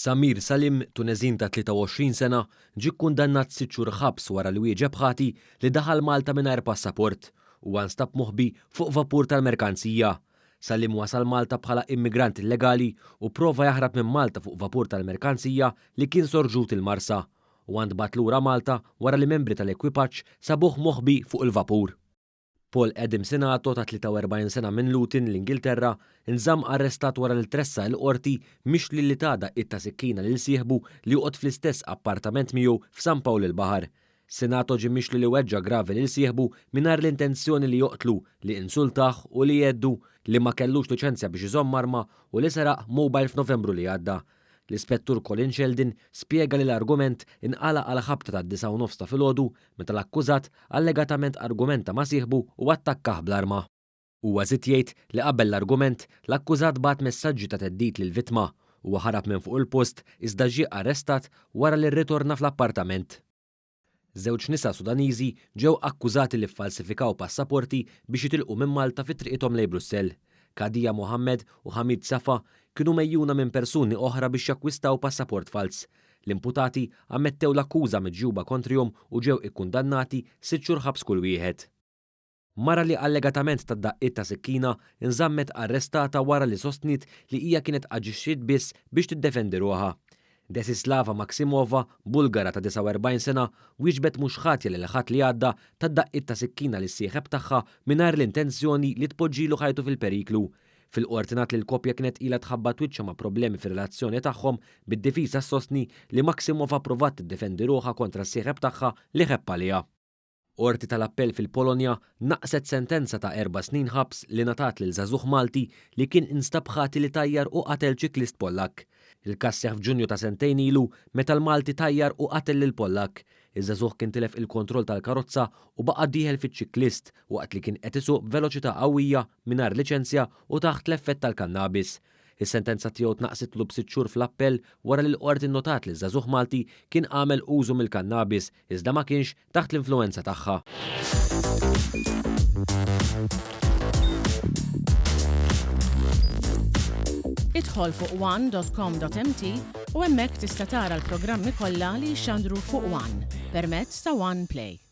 Samir Salim, Tuneżin ta' 23 sena, ġie kkundannat sitt xhur ħabs wara li wieġeb ħati li daħal Malta mingħajr passaport. Huwa nstab moħbi fuq vapur tal-merkanzija. Salim wasal Malta bħala immigrant illegali u pprova jaħrab minn Malta fuq vapur tal-merkanzija li kien sorġut il-Marsa. Huwa ntbagħat lura Malta wara li membri tal-ekwipaġġ sabuh moħbi fuq il-vapur. Paul Adam Sinato ta' 43 sena minn Luton, l-Ingilterra, nżamm arrestat wara li tressaq il-Qorti mixli li ta daqqiet ta' sikkina lil sieħbu li joqgħod fl-istess appartament miegħu f'San Pawl il-Baħar. Sinato ġie mixli li weġġa' gravi lil sieħbu mingħajr l-intenzjoni li joqtlu, li insultah u li jgħeddu, li ma kellux liċenzja biex iżomm arma u li seraq mobile f'Novembru li għadda. L-Ispettur Colin Sheldon spjega li l-argument inqala' għall-ħabta tad-disgħa u nofs ta' filgħodu meta l-akkużat allegatament argumenta ma' sieħbu u attakkah bl-arma. Huwa żied jgħid li qabel l-argument, l-akkużat bagħat messaġġi ta' theddid lill-vittma. Huwa ħarab minn fuq il-post iżda ġie arrestat wara li rritorna fl-appartament. Żewġ nisa Sudaniżi ġew akkużati li ffalsifikaw passaporti biex jitilqu minn Malta fi triqithom lejn Brussell. Kadia Mohammed u Hamid Safa kienu megħjuna minn persuni oħra biex jakkwistaw passaport falz. L-imputati ammettew l-akkuża miġjuba kontrihom u ġew ikkundannati sitt xhur ħabs kull wieħed. Mara li allegatament tat daqqiet ta' sikkina nżammet arrestata wara li sostniet li hija kienet aġixxiet biss biex tiddefendi ruħha. Desislava Maksimova, Bulgara ta' 49 sena, wieġbet mhux ħatja li l-Ħadd li għadda tat daqqiet ta' sikkina lis-sieħeb tagħha mingħajr l-intenzjoni li tpoġġilu ħajtu fil-periklu. Fil-Qorti ngħad li l-koppja kienet ilha tħabbat wiċċha ma' problemi fir-relazzjoni tagħhom, bid-difiża ssostni li Maksimova pprovat tiddefendi ruħha kontra s-sieħeb tagħha li ħebb għaliha. Qorti tal-Appell fil-Polonja naqqset sentenza ta' erba' snin ħabs li ngħatat lil żagħżugħ Malti li kien instab ħati li tajjar u qatel ċiklist Pollakk. Il-każ seħħ f'Ġunju ta' sentejn ilu meta l-Malti tajjar u qatel lill-Pollakk. Iż-żagħżugħ kien tilef il-kontroll tal-karozza u baqa' dieħel fiċ-ċiklist waqt li kien qed isuq b'veloċità qawwija mingħajr liċenzja u taħt l-effett tal-kannabis. Is-sentenza tiegħu tnaqqsitlu b'sitt xhur fl-appell wara li l-Qorti nnotat li ż-żagħżugħ Malti kien għamel użu mill-kannabis iżda ma kienx taħt l-influwenza tagħha. Idħol fuq one.com.mt u hemmhekk tista' tara l-programmi kollha li jixxandru fuq One permezz ta' One Play.